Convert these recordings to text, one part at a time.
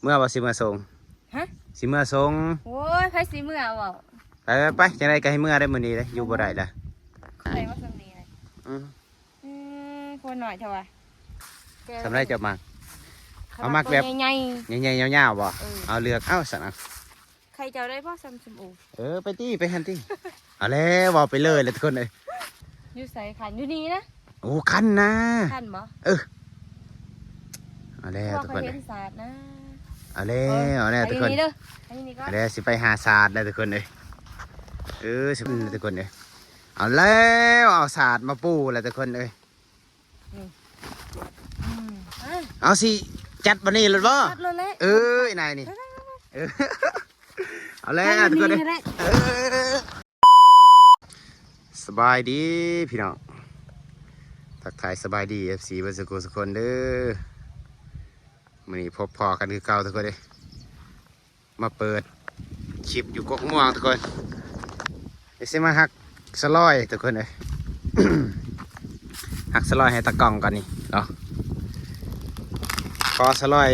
ເມືອບໍ່ ຊິເມືອສົ່ງ? ຮະ? ຊິເມືອສົ່ງ? ໂອ້ຍ ໃຜຊິເມືອເວົ້າ? ໄປ ໄປ ໄປ ຈັ່ງໃດກໍໃຫ້ເມືອໄດ້ມື້ນີ້ເດ້ ຢູ່ບໍ່ໄດ້ລະ. ໄດ້ມາສ່ຳນີ້ແຫຼະ. ອືມ ອືມ ຄົນໜ້ອຍແທ້ວ່າ. ສ່ຳໃດເຈົ້າມັກ? ເອົາມັກແບບໃຫຍ່ໆ ໃຫຍ່ໆ ຍາວໆ ບໍ່? ເອີ ເອົາເລືອກເອົາຊັ້ນ. ໄຂ່ເຈົ້າໄດ້ບໍ່ ສ່ຳຊົມໂອ? ເອີ ໄປຕິໄປຫັ້ນຕິ. ເອົາແລ້ວ ເວົ້າໄປເລີຍແຫຼະທຸກຄົນເອີຍ. ຢູ່ໃສຄັນ? ຢູ່ນີ້ນະ. ໂອ້ ຄັນນະ. ຄັນບໍ່? ເອີ ເອົາແລ້ວທຸກຄົນເອີຍ. ເຫັນສາດນະ. ເອົາແລ້ວ ເອົາແລ້ວທຸກຄົນ. ເອົາແລ້ວ ຊິໄປຫາສາດແລ້ວທຸກຄົນເອີຍ. ເອີ ຊິໄປທຸກຄົນເອີຍ. ເອົາແລ້ວ ເອົາສາດມາປູແລ້ວທຸກຄົນເອີຍ. ອືມ ອືມ ເອົາ ຊິຈັດບາດນີ້ໂລດບໍ່? ຈັດໂລດແຫຼະ. ເອີ ອີນາຍນີ້ ເອີ ເອົາແລ້ວທຸກຄົນເອີຍ. ສະບາຍດີພີ່ນ້ອງ ທັກທາຍສະບາຍດີ ເອັຟຊີ ເບິດສຸຂູສຸຄົນເດີ. ມື້ນີ້ພົບພໍ້ກັນຄືເກົ່າທຸກຄົນເອີຍ. ມາເປີດຄລິບຢູ່ກົກມ່ວງທຸກຄົນ. ດຽວຊິມາຫັກສະລອຍທຸກຄົນເອີຍ. ຫັກສະລອຍໃຫ້ຕາກ້ອງກ່ອນນີ້ເນາະ. ຂໍສະລອຍ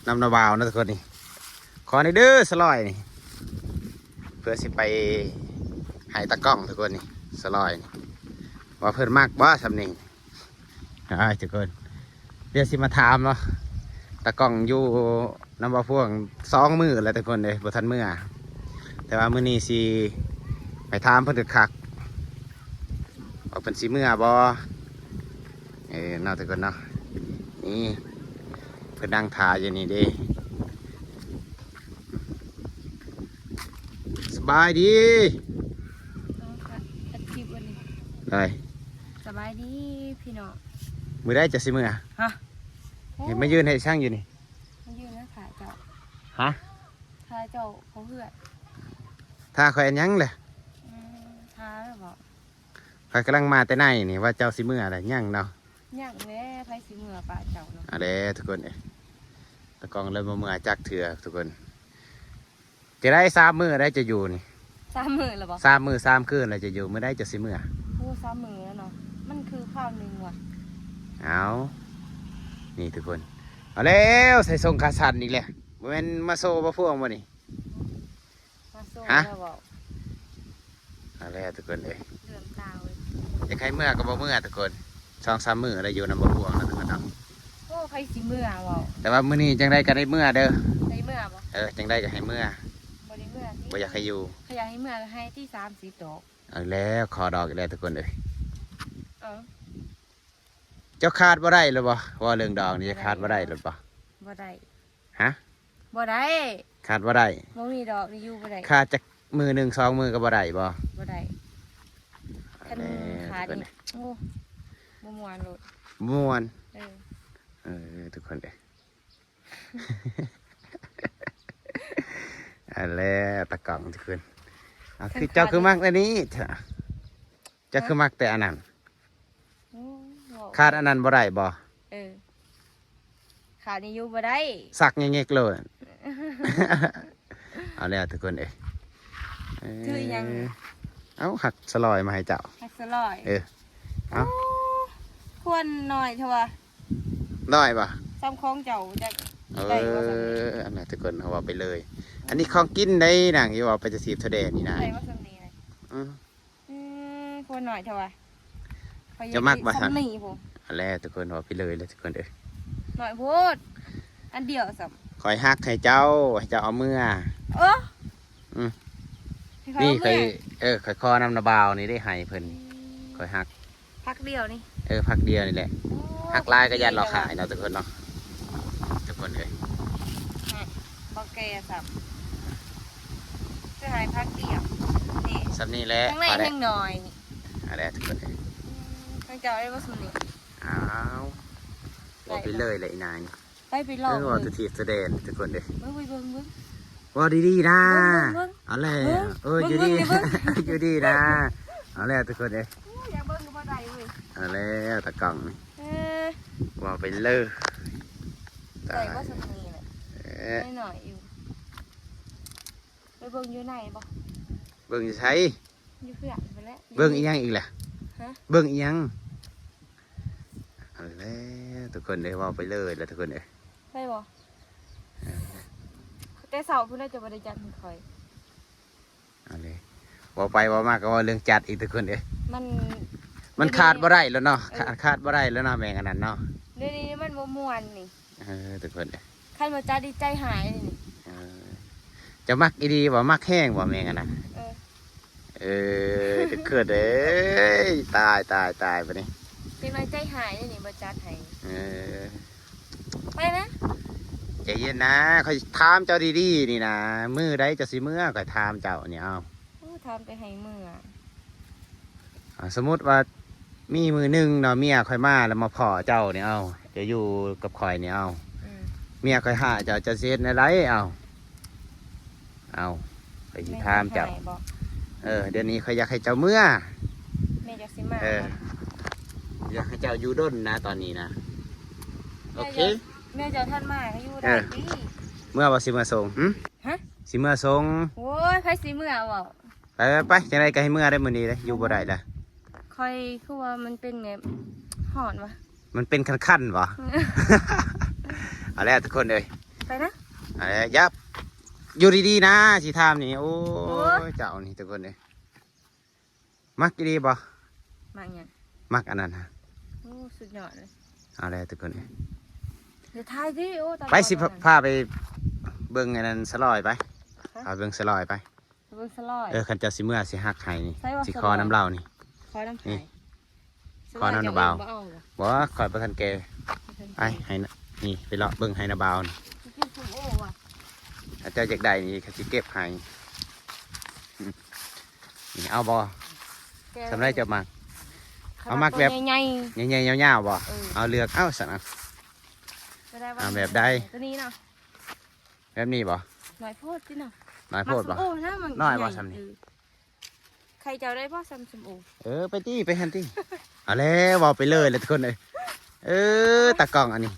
ນຳນ້າບ່າວເນາະທຸກຄົນນີ້. ຂໍແດ່ເດີສະລອຍນີ້ ເພື່ອຊິໄປໃຫ້ຕາກ້ອງທຸກຄົນນີ້. ສະລອຍນີ້ ວ່າເພິ່ນມັກບໍ່ສ່ຳນີ້. ອ້າຍ ທຸກຄົນ ດຽວຊິມາຖາມເນາະ. ຕາກ້ອງຢູ່ນຳບ່າວພວງສອງມື້ແລ້ວທຸກຄົນເອີຍ ບໍ່ທັນເມືອ. ແຕ່ວ່າມື້ນີ້ຊິໄປຖາມເພິ່ນຄັກໆ ວ່າເພິ່ນຊິເມືອບໍ່. ເອີ ເນາະທຸກຄົນເນາະ. ນີ້ ເພິ່ນນັ່ງຖ້າຢູ່ນີ້ເດ້. ສະບາຍດີ. ເອົາ ອັດຄລິບວັນນີ້. ໄດ້. ສະບາຍດີພີ່ນ້ອງ. ມື້ໃດຈະຊິເມືອ? ຮະ? ເຫັນມາຢືນເຮັດຫຍັງຢູ່ນີ້? ມາຢືນຖ້າເຈົ້າ. ຮະ? ຖ້າເຈົ້າເຂົ້າເຮືອນ. ຖ້າຂ້ອຍອັນຫຍັງແຫຼະ? ອືມ ຖ້າແລ້ວບໍ? ຂ້ອຍກຳລັງມາແຕ່ໃນນີ້ ວ່າເຈົ້າຊິເມືອແລ້ວ. ຍັງເນາະ. ຍັງແຫຼະ ໃຜຊິເມືອປະເຈົ້າເນາະ. ເອົາແຫຼະທຸກຄົນເອີຍ ຕາກ້ອງເລີຍບໍ່ເມືອຈັກເທື່ອທຸກຄົນ. ຈະໄດ້ສາມມື້ໄດ້ຈະຢູ່ນີ້. ສາມມື້ແລ້ວບໍ? ສາມມື້ສາມຄືນແລ້ວຈະຢູ່. ມື້ໃດຈະຊິເມືອ? ໂອ້ ສາມມື້ແລ້ວເນາະ. ມັນຄືຄາວໜຶ່ງວ່າ. ເອົາ ນີ້ທຸກຄົນ. ເອົາແລ້ວ ໃສ່ຊົງຂາສັ້ນອີກແລ້ວ. ບໍ່ແມ່ນມາໂຊບ່າວພວງບໍ່ນີ້? ມາໂຊ ຮະ? ແລ້ວເວົ້າ. ເອົາແລ້ວທຸກຄົນເອີຍ ເລື່ອງລາວເອີຍ. ຢາກໃຫ້ເມືອກໍບໍ່ເມືອທຸກຄົນ. ສອງສາມມື້ໄດ້ຢູ່ນຳບ່າວພວງແລ້ວທຸກຄົນເນາະ. ໂອ້ ໃຜຊິເມືອເວົ້າ. ແຕ່ວ່າມື້ນີ້ຈັ່ງໃດກໍໄດ້ເມືອເດີ. ໄດ້ເມືອບໍ່? ເອີ ຈັ່ງໃດກໍໃຫ້ເມືອ. ບໍ່ໄດ້ເມືອຕິ? ບໍ່ຢາກໃຫ້ຢູ່. ຂ້ອຍຢາກໃຫ້ເມືອກໍໃຫ້ຕິ ສາມສິບດອກ. ເອົາແລ້ວ ຂໍດອກອີກແລ້ວທຸກຄົນເອີຍ. ເອົ້າ ເຈົ້າຂາດບໍ່ໄດ້ໂລດບໍ່? ເວົ້າເລື່ອງດອກນີ້ຂາດບໍ່ໄດ້ໂລດບໍ່? ບໍ່ໄດ້. ຮະ? ບໍ່ໄດ້. ຂາດບໍ່ໄດ້. ບໍ່ມີດອກນີ້ຢູ່ບໍ່ໄດ້. ຂາດຈັກມື້ໜຶ່ງສອງມື້ກໍບໍ່ໄດ້ບໍ່? ບໍ່ໄດ້. ຄັນຂາດນີ້ ໂອ້ ບໍ່ມ່ວນໂລດ. ບໍ່ມ່ວນ. ເອີ ເອີ ທຸກຄົນເອີຍ. ອັນແລ້ວຕາກ້ອງທຸກຄົນ. ເອົາ ຄືເຈົ້າຄືມັກແນວນີ້ ເຈົ້າຄືມັກແຕ່ອັນນັ້ນ. ໂອ້ ຂາດອັນນັ້ນບໍ່ໄດ້ບໍ່? ເອີ ຂາດນີ້ຢູ່ບໍ່ໄດ້. ສັກເງັກໆໂລດ. ເອົາແລ້ວທຸກຄົນເອີຍ. ຖືຫຍັງ? ເອົາ ຫັກສະລອຍມາໃຫ້ເຈົ້າ. ຫັກສະລອຍ. ເອີ ເອົາ. ໂອ້ ຄວນໜ້ອຍແທ້ວ່າ. ໜ້ອຍບໍ່? ສ່ຳຂອງເຈົ້າຈັກ. ເອີ ໄດ້ບໍ່ສ່ຳນີ້? ອັນນັ້ນທຸກຄົນ ເຮົາເວົ້າໄປເລີຍ. ອັນນີ້ຂອງກິນໄດ໋ນາງ ຢ່າເວົ້າໄປຈະສີບທະແດນນີ້ນາ. ໄດ້ບໍ່ສ່ຳນີ້ນະ? ອືມ ອືມ ຄົນໜ້ອຍແທ້ວ່າ. ເຈົ້າມັກບໍ່ຊັ້ນ? ສ່ຳນີ້ພຸ້ນ. ອັນແລ້ວທຸກຄົນ ເວົ້າໄປເລີຍແຫຼະທຸກຄົນເອີຍ. ໜ້ອຍໂພດ ອັນດຽວສ່ຳ. ຂ້ອຍຫັກໃຫ້ເຈົ້າ ໃຫ້ເຈົ້າເອົາເມືອ. ໂອ້ ອືມ ນີ້ຂ້ອຍ ເອີ ຂ້ອຍຂໍນຳນ້າບ່າວນີ້ໄດ້ໃຫ້ເພິ່ນ. ອືມ ຂ້ອຍຮັກພັກດຽວນີ້. ເອີ ພັກດຽວນີ້ແຫຼະ. ໂອ້ ຮັກຫຼາຍກໍຢ້ານລາວຂາຍເນາະ ທຸກຄົນເນາະ ທຸກຄົນເອີຍ. ຮະ ບໍ່ແກ່ຊ້ຳ ຄືໃຫ້ພັກດຽວນີ້. ສ່ຳນີ້ແຫຼະ ທັງໃນທັງນ້ອຍນີ້. ອັນແຫຼະ ທຸກຄົນເອີຍ. ອືມ ຂອງເຈົ້າໄດ້ບໍ່ສ່ຳນີ້? ອ້າວ ບໍ່ໄປເລີຍແຫຼະອີນາຍນີ້. ໄປ ໄປລອງ ເອີ ເບິ່ງ ເວົ້າແຕ່ທີ່ສະແດນທຸກຄົນເດ້. ເບິ່ງ ເບິ່ງ ເບິ່ງ ເບິ່ງ ເວົ້າດີໆນາ. ເບິ່ງ ເບິ່ງ ເບິ່ງ ເອົາແລ້ວ ເບິ່ງ ເບິ່ງ ເອີ ຢູ່ດີນາ. ເບິ່ງ ເບິ່ງ ເບິ່ງ ເອົາແລ້ວທຸກຄົນເດ້. ໂອ້ຍ ຢາກເບິ່ງກໍບໍ່ໄດ້ເວີ້ຍ. ເອົາແລ້ວຕາກ້ອງນີ້. ເອີ ເວົ້າໄປເລີຍ. ໄດ້ບໍ່ສ່ຳນີ້ແຫຼະ. ເອີ ນ້ອຍໆຢູ່. ໄປເບິ່ງຢູ່ໃນບໍ່? ເບິ່ງຢູ່ໃສ? ຢູ່ເຮືອນພຸ້ນແຫຼະ. ເບິ່ງອີ່ຫຍັງອີກລະ? ຮະ? ເບິ່ງອີ່ຫຍັງ? ເອົາແລ້ວທຸກຄົນເອີຍ ເວົ້າໄປເລີຍລະທຸກຄົນເອີຍ. ໄດ້ບໍ່? ແຕ່ເຊົ້າພຸ້ນນະ ຈະບໍ່ໄດ້ຈັດໃຫ້ຂ້ອຍ. ເອົາເລີຍ ເວົ້າໄປເວົ້າມາກໍເວົ້າເລື່ອງຈັດອີກ ທຸກຄົນເອີຍ. ມັນ ມັນຂາດບໍ່ໄດ້ແລ້ວເນາະ. ເອີ ຂາດ ຂາດບໍ່ໄດ້ແລ້ວເນາະ ແມງອັນນັ້ນເນາະ. ດຽວນີ້ມັນບໍ່ມ່ວນນີ້. ເອີ ທຸກຄົນເອີຍ ຄັນບໍ່ຈັດນີ້ໃຈຫາຍນີ້. ເອີ ເຈົ້າມັກອີ່ຫຼີບໍ່? ມັກແຮງບໍ່ແມງອັນນັ້ນ? ເອີ ເອີ ເດີ ເກີດເອີຍ ຕາຍ ຕາຍ ຕາຍ ບາດນີ້ ເດັກນ້ອຍໃຈຮ້າຍເດ້ນີ້ ບໍ່ຈັດໃຫ້. ເອີ ໄປນະ ໃຈເຢັນນະ ຂ້ອຍຖາມເຈົ້າດີໆນີ້ນະ ມື້ໃດເຈົ້າຊິເມືອ? ຂ້ອຍຖາມເຈົ້ານີ້ ເອົາ ໂອ້ ຖາມແຕ່ໃຫ້ເມືອ. ອ່າ ສົມມຸດວ່າມີມື້ໜຶ່ງເນາະ ເມຍຂ້ອຍມາແລ້ວມາພໍ້ເຈົ້ານີ້ ເອົາ ເຈົ້າຢູ່ກັບຂ້ອຍນີ້ ເອົາ ອືມ ເມຍຂ້ອຍຮ້າຍເຈົ້າ ເຈົ້າຊິເຮັດແນວໃດ? ເອົາ ເອົາ ຂ້ອຍຊິຖາມເຈົ້າ. ແມ່ນໃຫ້ບໍ່? ເອີ ດຽວນີ້ຂ້ອຍຢາກໃຫ້ເຈົ້າເມືອ. ແມ່ຢາກຊິມາ ເອີ ບໍ່? ຢາກໃຫ້ເຈົ້າຢູ່ດົນນະຕອນນີ້ນະ. ໂອເຄ ແມ່ເຈົ້າ ແມ່ເຈົ້າທັນມາກໍຢູ່ໄດ້ຕິ. ເອີ ເມືອບໍ່ ຊິເມືອສົ່ງ? ຫຶ? ຮະ? ຊິເມືອສົ່ງ? ໂອ້ຍ ໃຜຊິເມືອເວົ້າ? ໄປ ໄປ ໄປ ຈັ່ງໃດກໍໃຫ້ເມືອໄດ້ມື້ນີ້ເດ້ ຢູ່ບໍ່ໄດ້ລະ. ຂ້ອຍຄືວ່າມັນເປັນແບບຮ້ອນວະ ມັນເປັນຄັນໆບໍ່? ເອົາແລ້ວທຸກຄົນເອີຍ ໄປນະ ເອົາແລ້ວ ຢ່າ ຢູ່ດີໆນະ ຊິຖາມນີ້. ໂອ້ຍ ໂອ້ຍ ເຈົ້ານີ້ທຸກຄົນເອີຍ ມັກອີ່ຫຼີບໍ່? ມັກຫຍັງ? ມັກອັນນັ້ນນະ. ໂອ້ ສຸດຍອດເລີຍ. ເອົາແລ້ວທຸກຄົນເອີຍ ຢ່າຖ່າຍຕິ. ໂອ້ ຕາຍ ໄປ ຊິພາ ພາໄປເບິ່ງອັນນັ້ນສະຫຼອຍໄປ. ຮະ? ພາເບິ່ງສະຫຼອຍໄປ. ເບິ່ງສະຫຼອຍ ເອີ ຄັນເຈົ້າຊິເມືອຊິຮັກໃຫ້ນີ້ ໃສວ່າ ຊິຂໍນຳລາວນີ້. ຂໍນຳໃຜ? ນີ້ ຂໍນຳນ້າບ່າວ. ບໍ່ເອົາບໍ່? ບໍ່ ຂ້ອຍບໍ່ທັນແກ່. ບໍ່ທັນແກ່ ໄປໃຫ້ນະ ນີ້ ໄປເລາະເບິ່ງໃຫ້ນ້າບ່າວນີ້. ຊິກິນສົ້ມໂອຫວະ? ຖ້າເຈົ້າຢາກໄດ້ນີ້ ຂ້ອຍຊິເກັບໃຫ້. ນີ້ ເອົາບໍ່? ແກ່ ສ່ຳໃດເຈົ້າມັກ? ເອົາມັກແບບ ໃຫຍ່ໆ ໃຫຍ່ໆ ຍາວໆບໍ່? ເອີ ເອົາເລືອກເອົາຊັ້ນ. ເອົາແບບໃດ? ຕົວນີ້ເນາະ. ແບບນີ້ບໍ່? ນ້ອຍໂພດຕິເນາະ. ນ້ອຍໂພດບໍ່? ນ້ອຍບໍ່ ສ່ຳນີ້? ເອີ ໃຄເຈົ້າໄດ້ບໍ່ສ່ຳສົ້ມໂອ? ເອີ ໄປຕິ ໄປຫັ້ນຕິ. ເອົາແລ້ວ ເວົ້າໄປເລີຍລະທຸກຄົນເອີຍ. ເອີ ຕາກ້ອງອັນນີ້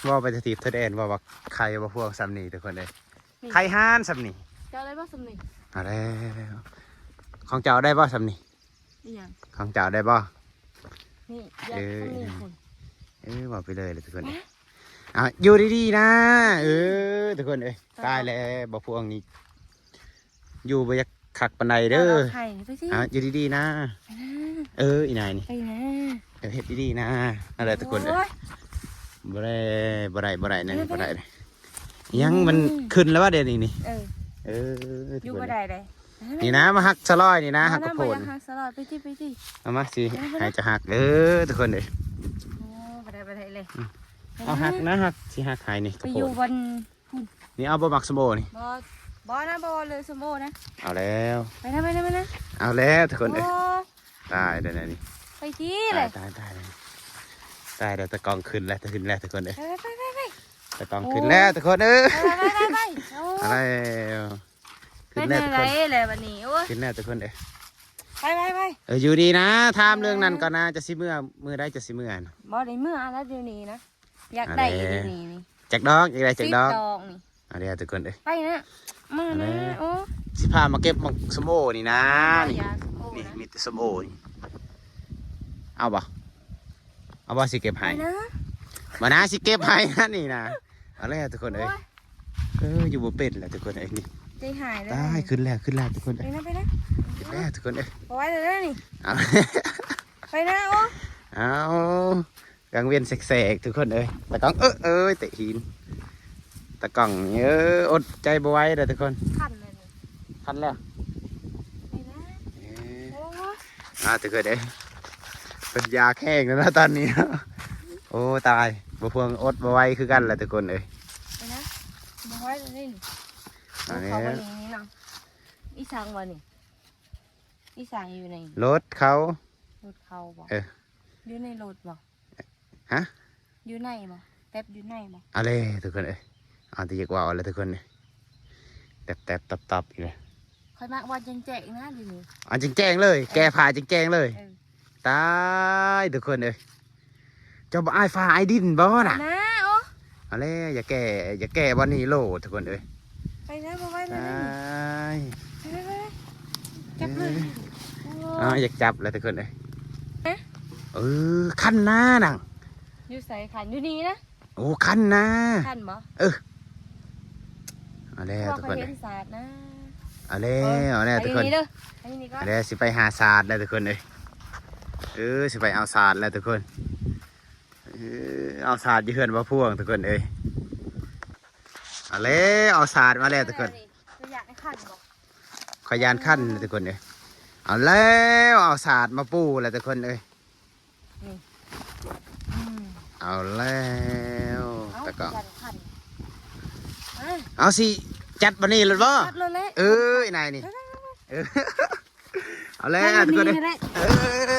ເວົ້າໄປທະທີບທະແດນ ເວົ້າວ່າໄຄບໍ່ພວງສ່ຳນີ້ທຸກຄົນເອີຍ. ນີ້ ໄຄຮ້ານສ່ຳນີ້. ເຈົ້າໄດ້ບໍ່ສ່ຳນີ້? ເອົາແລ້ວ ຂອງເຈົ້າໄດ້ບໍ່ສ່ຳນີ້? ອີຫຍັງ? ຂອງເຈົ້າໄດ້ບໍ່? ນີ້ ເອີ ສ່ຳນີ້ພຸ້ນ. ເອີ ເວົ້າໄປເລີຍລະທຸກຄົນເອີຍ. ເອົາ ຢູ່ດີໆນະ. ເອີ ທຸກຄົນເອີຍ ຕາຍແລ້ວ ບໍ່ພວງນີ້ຢູ່ບໍ່ຢາກຄັກປານໃດເດີ. ເອົາ ຢູ່ດີໆນະ. ເອີ ອີນາຍນີ້ ເຮັດດີໆນະ. ນັ້ນແຫຼະທຸກຄົນເອີຍ. ໂອ້ຍ ບໍ່ໄດ້ ບໍ່ໄດ້ ບໍ່ໄດ້ ນັ້ນ ໄປ ບໍ່ໄດ້. ຍັງ ມັນຂຶ້ນແລ້ວວ່າດຽວນີ້ນີ້. ເອີ ເອີ ຢູ່ບໍ່ໄດ້ເດ້. ນີ້ນະ ມາຮັກສະຫຼອຍນີ້ນະ ຮັກກະໂພນ. ຮັກສະຫຼອຍ ໄປຕິ ໄປຕິ. ເອົາມາ ຊິໃຫ້ເຈົ້າຮັກເດີທຸກຄົນເອີຍ. ໂອ້ ບໍ່ໄດ້ ບໍ່ໄດ້ເລີຍ. ເອົາ ຮັກນະ ຮັກ ຊິຮັກໃຫ້ນີ້ ໄປຢູ່ບ່ອນພຸ້ນ. ນີ້ ເອົາບໍ່ ໝາກສົ້ມໂອນີ້? ບໍ່ ບໍ່ນະ ບໍ່ເລີຍສົ້ມໂອນະ. ເອົາແລ້ວ ໄປນະ ໄປນະ ໄປນະ. ເອົາແລ້ວທຸກຄົນເອີຍ. ໂອ້ ຕາຍແລ້ວນີ້ ໄປຕິເລີຍ. ຕາຍ ຕາຍ ຕາຍ ຕາຍແລ້ວ ຕາກ້ອງຂຶ້ນແລ້ວ ຂຶ້ນແລ້ວທຸກຄົນເອີຍ. ໄປ ໄປ ໄປ ໄປ. ຕາກ້ອງຂຶ້ນແລ້ວທຸກຄົນເອີຍ. ໄປ ໄປ ໄປ ໄປ. ໂອ້ ຕາຍ ຂຶ້ນແລ້ວທຸກຄົນ. ເປັນຈັ່ງໃດແຫຼະບັດນີ້? ໂອ້ຍ ຂຶ້ນແລ້ວທຸກຄົນເອີຍ. ໄປ ໄປ ໄປ. ເອີ ຢູ່ດີນະ. ຖາມເລື່ອງນັ້ນກ່ອນນະ ຈະຊິເມືອມື້ໃດ ຈະຊິເມືອນະ? ບໍ່ໄດ້ເມືອແລ້ວດຽວນີ້ນະ. ຢາກໄດ້ອີກດຽວນີ້ນີ້. ຈັກດອກ? ຢາກໄດ້ຈັກດອກ? ສິບດອກນີ້. ເອົາເດີທຸກຄົນເອີຍ. ໄປນະ ມານະ. ໂອ້ ຊິພາມາເກັບໝາກສົ້ມໂອນີ້ນະ. ນີ້ ມີແຕ່ສົ້ມໂອນີ້. ເອົາບໍ່? ເອົາບໍ່? ຊິເກັບໃຫ້. ບໍ່ນະ ຊິເກັບໃຫ້ນະນີ້ນະ. ເອົາແລ້ວທຸກຄົນເອີຍ. ໂອ້ຍ ເອີ ຢູ່ບໍ່ເປັນແລ້ວທຸກຄົນເອີຍ. ນີ້ ໃຈຫາຍເລີຍ. ຕາຍ ຂຶ້ນແລ້ວ ຂຶ້ນແລ້ວທຸກຄົນເອີຍ. ໄປນະ ໄປນະ. ຂຶ້ນແລ້ວທຸກຄົນເອີຍ. ບໍ່ໄຫວແລ້ວນີ້. ເອົາ ໄປນະ. ໂອ້ ເອົາ ກາງເວັນແສກໆ ທຸກຄົນເອີຍ. ຕາກ້ອງ ເອີ ເອີ ເຕະຫີນ. ຕາກ້ອງນີ້ ເອີ ອົດໃຈບໍ່ໄຫວແລ້ວທຸກຄົນ. ຄັນແລ້ວນີ້ ຄັນແລ້ວ. ໄປນະ. ເອີ ໂອ້ຍ ອ່າ ທຸກຄົນເອີຍ. ເພິ່ນຢາກແຮງແລ້ວນະຕອນນີ້. ໂອ້ ຕາຍ ບໍ່ພວງອົດບໍ່ໄຫວຄືກັນແຫຼະທຸກຄົນເອີຍ. ໄປນະ ບໍ່ໄຫວແລ້ວນີ້. ເອົາແລ້ວ ເຂົາບໍ່ໜີນີ້ເນາະ. ອີສັງວະນີ້? ອີສັງຢູ່ໃນ ລົດເຂົາ. ລົດເຂົາບໍ່? ເອີ ຢູ່ໃນລົດບໍ່? ຮະ? ຢູ່ໃນບໍ່? ແປັບຢູ່ໃນບໍ່? ເອົາແລ້ວທຸກຄົນເອີຍ. ເອົາແຕ່ຢາກເວົ້າແລ້ວທຸກຄົນເອີຍ. ແຕັບໆຕັບໆອີກແລ້ວ. ຂ້ອຍມັກເວົ້າແຈ້ງໆນະດຽວນີ້. ເອົາແຈ້ງໆເລີຍ. ເອີ ແກ້ຜ້າແຈ້ງໆເລີຍ. ເອີ ຕາຍທຸກຄົນເອີຍ. ເຈົ້າບໍ່ອາຍຟ້າອາຍດິນບໍ່ນະ? ນະ ໂອ້ ເອົາແລ້ວ ຢ່າແກ້ ຢ່າແກ້ບ່ອນນີ້ໂລດທຸກຄົນເອີຍ. ໄປນະ ບໍ່ໄຫວແລ້ວນີ້. ຕາຍ ໄປ ໄປ ໄປ. ຈັບເລີຍ. ເອີ ໂອ້ ອ້າວ ຢາກຈັບແລ້ວທຸກຄົນເອີຍ. ຮະ? ເອີ ຄັນນານາງ. ຢູ່ໃສຄັນ? ຢູ່ນີ້ນະ. ໂອ້ ຄັນນາ. ຄັນບໍ່? ເອີ ເ ເອົາແລ້ວທຸກຄົນເອີຍ ເຫັນສາດນະ ເອົາແລ້ວ ເອົາແລ້ວທຸກຄົນ ອັນນີ້ເດີ ອັນນີ້ກໍ ເອົາແລ້ວ ຊິໄປຫາສາດແລ້ວທຸກຄົນເອີຍ ເອີ ຊິໄປເອົາສາດແລ້ວທຸກຄົນ ເອີ ເອົາສາດຢູ່ເຮືອນບໍ່ພວງທຸກຄົນເອີຍ ເອົາແລ້ວ ເອົາສາດມາແລ້ວທຸກຄົນ ເຈົ້າຢ້ານຄັນບໍ່? ຂ້ອຍຢ້ານຄັນທຸກຄົນເອີຍ ເອົາແລ້ວ ເອົາສາດມາປູແລ້ວທຸກຄົນເອີຍ ນີ້ ອືມ ເອົາແລ້ວ ເອົ້າ ຕາກ້ອງ ຢ້ານຄັນ ເອົາ ຊິຈັດບາດນີ້ໂລດບໍ່? ຈັດໂລດແຫຼະ ເອີ ອີນາຍນີ້ ເອີ ເອົາແລ້ວທຸກຄົນເອີຍ ເອີ